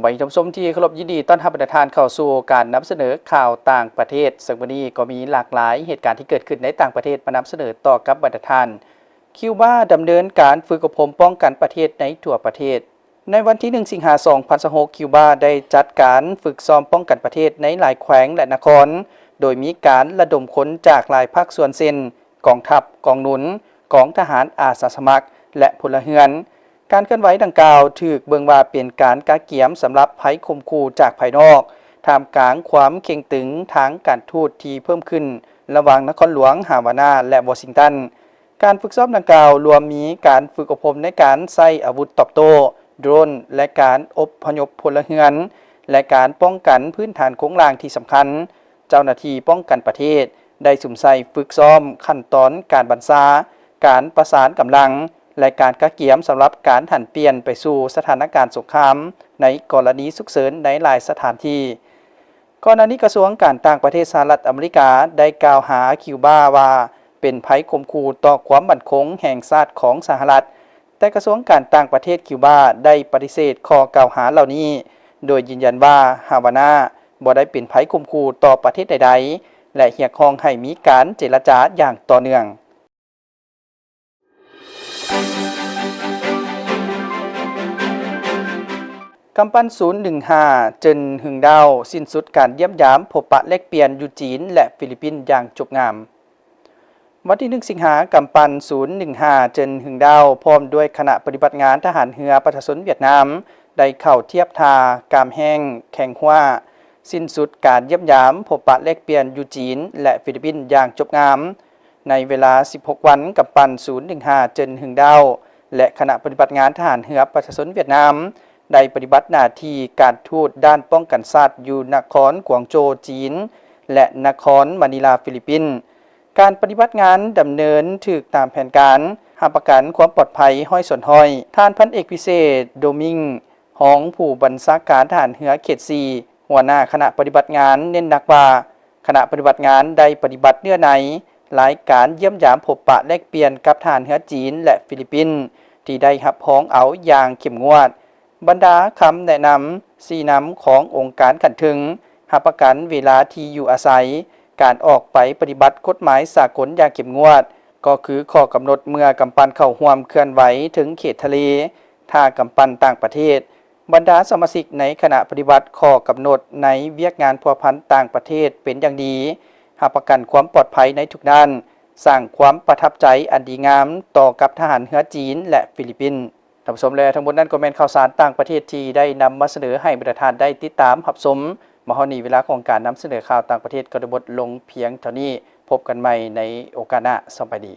ສະບາຍດີທ່ານຜູ້ຊົມທີ່ເຄົາລົບ, ຍິນດີຕ້ອນຮັບບັນດາທ່ານເຂົ້າສູ່ການນຳສະເໜີຂ່າວຕ່າງປະເທດ. ເຊິ່ງມື້ນີ້ກໍມີຫຼາກຫຼາຍເຫດການທີ່ເກີດຂຶ້ນໃນຕ່າງປະເທດມານຳສະເໜີຕໍ່ກັບບັນດາທ່ານ. ຄິວບາດຳເນີນການຝຶກອົບຮົມປ້ອງກັນປະເທດໃນທົ່ວປະເທດ. ໃນວັນທີໜຶ່ງ ສິງຫາ ສອງພັນຊາວຫົກ, ຄິວບາໄດ້ຈັດການຝຶກຊ້ອມປ້ອງກັນປະເທດໃນຫຼາຍແຂວງ ແລະ ນະຄອນ, ໂດຍມີການລະດົມຄົນຈາກຫຼາຍພາກສ່ວນເຊັ່ນ ກອງທັບ, ກອງໜູນ, ກອງທະຫານ, ອາສາສະໝັກ ແລະ ພົນລະເຮືອນ. ການເຄື່ອນໄຫວດັ່ງກ່າວຖືກເບິ່ງວ່າເປັນການກະກຽມສຳລັບໄພຂົ່ມຂູ່ຈາກພາຍນອກ, ທ່າມກາງຄວາມເຄັ່ງຕຶງທາງການທູດທີ່ເພີ່ມຂຶ້ນລະຫວ່າງນະຄອນຫຼວງຮາວານາ ແລະ ວໍຊິງຕັນ. ການຝຶກຊ້ອມດັ່ງກ່າວລວມມີການຝຶກອົບຮົມໃນການໃຊ້ອາວຸດຕອບໂຕ້, ໂດຣນ ແລະ ການອົບພະຍົບພົນລະເຮືອນ ແລະ ການປ້ອງກັນພື້ນຖານໂຄງລ່າງທີ່ສຳຄັນ. ເຈົ້າໜ້າທີ່ປ້ອງກັນປະເທດໄດ້ສຸມໃສ່ຝຶກຊ້ອມຂັ້ນຕອນການບັນຊາ, ການປະສານກຳລັງ ແລະ ການກະກຽມສຳລັບການຫັນປ່ຽນໄປສູ່ສະຖານະການສົງຄາມໃນກໍລະນີສຸກເສີນໃນຫຼາຍສະຖານທີ່. ກ່ອນໜ້ານີ້ກະຊວງການຕ່າງປະເທດສະຫະລັດອາເມລິກາໄດ້ກ່າວຫາຄິວບາວ່າເປັນໄພຂົ່ມຂູ່ຕໍ່ຄວາມໝັ້ນຄົງແຫ່ງຊາດຂອງສະຫະລັດ, ແຕ່ກະຊວງການຕ່າງປະເທດຄິວບາໄດ້ປະຕິເສດຂໍ້ກ່າວຫາເຫຼົ່ານີ້ ໂດຍຢືນຢັນວ່າຮາວານາບໍ່ໄດ້ເປັນໄພຂົ່ມຂູ່ຕໍ່ປະເທດໃດໆ ແລະ ຮຽກຮ້ອງໃຫ້ມີການເຈລະຈາຢ່າງຕໍ່ເນື່ອງ. ກຳປັ່ນສູນໜຶ່ງຫ້າ ເຈິນ ຫຶງດາວ ສິ້ນສຸດການຢ້ຽມຢາມພົບປະແລກປ່ຽນຢູ່ຈີນ ແລະ ຟີລິບປິນຢ່າງຈົບງາມ. ວັນທີໜຶ່ງ ສິງຫາ, ກຳປັ່ນສູນໜຶ່ງຫ້າ ເຈິນ ຫຶງດາວ ພ້ອມດ້ວຍຄະນະປະຕິບັດງານທະຫານເຮືອປະຊາຊົນຫວຽດນາມ ໄດ້ເຂົ້າທຽບທ່າກາມແຮງ ແຂວງຮົວ ສິ້ນສຸດການຢ້ຽມຢາມພົບປະແລກປ່ຽນຢູ່ຈີນ ແລະ ຟີລິບປິນຢ່າງຈົບງາມ. ໃນເວລາສິບຫົກວັນ, ກຳປັ່ນສູນໜຶ່ງຫ້າ ເຈິນ ຫຶງດາວ ແລະ ຄະນະປະຕິບັດງານທະຫານເຮືອປະຊາຊົນຫວຽດນາມ ໄດ້ປະຕິບັດໜ້າທີ່ການທູດດ້ານປ້ອງກັນຊາດຢູ່ນະຄອນກວາງໂຈ ຈີນ ແລະ ນະຄອນມານີລາ ຟີລິບປິນ. ການປະຕິບັດງານດຳເນີນຖືກຕາມແຜນການ, ຮັບປະກັນຄວາມປອດໄພຮ້ອຍສ່ວນຮ້ອຍ. ທ່ານພັນເອກພິເສດ ໂດມິງ ຮອງຜູ້ບັນຊາການທະຫານເຮືອເຂດສີ່ ຫົວໜ້າຄະນະປະຕິບັດງານ ເນັ້ນໜັກວ່າ ຄະນະປະຕິບັດງານໄດ້ປະຕິບັດເນື້ອໃນລາຍການຢ້ຽມຢາມພົບປະແລກປ່ຽນກັບທະຫານເຮືອຈີນ ແລະ ຟີລິບປິນ ທີ່ໄດ້ຮັບຮອງເອົາຢ່າງເຂັ້ມງວດ. ບັນດາຄຳແນະນຳ, ຊີ້ນຳຂອງອົງການຂັ້ນເທິງ, ຮັບປະກັນເວລາທີ່ຢູ່ອາໄສ, ການອອກໄປປະຕິບັດກົດໝາຍສາກົນຢ່າງເຂັ້ມງວດ, ກໍຄືຂໍ້ກຳນົດເມື່ອກຳປັ່ນເຂົ້າຮ່ວມເຄື່ອນໄຫວເທິງເຂດທະເລ, ທ່າກຳປັ່ນຕ່າງປະເທດ. ບັນດາສະມາຊິກໃນຄະນະປະຕິບັດຂໍ້ກຳນົດໃນວຽກງານພົວພັນຕ່າງປະເທດເປັນຢ່າງດີ, ຮັບປະກັນຄວາມປອດໄພໃນທຸກດ້ານ, ສ້າງຄວາມປະທັບໃຈອັນດີງາມຕໍ່ກັບທະຫານເຮືອຈີນ ແລະ ຟີລິບປິນ. ທ່ານຜູ້ຊົມ ແລະ ທັງໝົດນັ້ນກໍແມ່ນຂ່າວສານຕ່າງປະເທດທີ່ໄດ້ນຳມາສະເໜີໃຫ້ບັນດາທ່ານໄດ້ຕິດຕາມຮັບຊົມ. ມາຮອດນີ້ເວລາຂອງການນຳສະເໜີຂ່າວຕ່າງປະເທດກໍໄດ້ໝົດລົງພຽງເທົ່ານີ້. ພົບກັນໃໝ່ໃນໂອກາດໜ້າ. ສະບາຍດີ.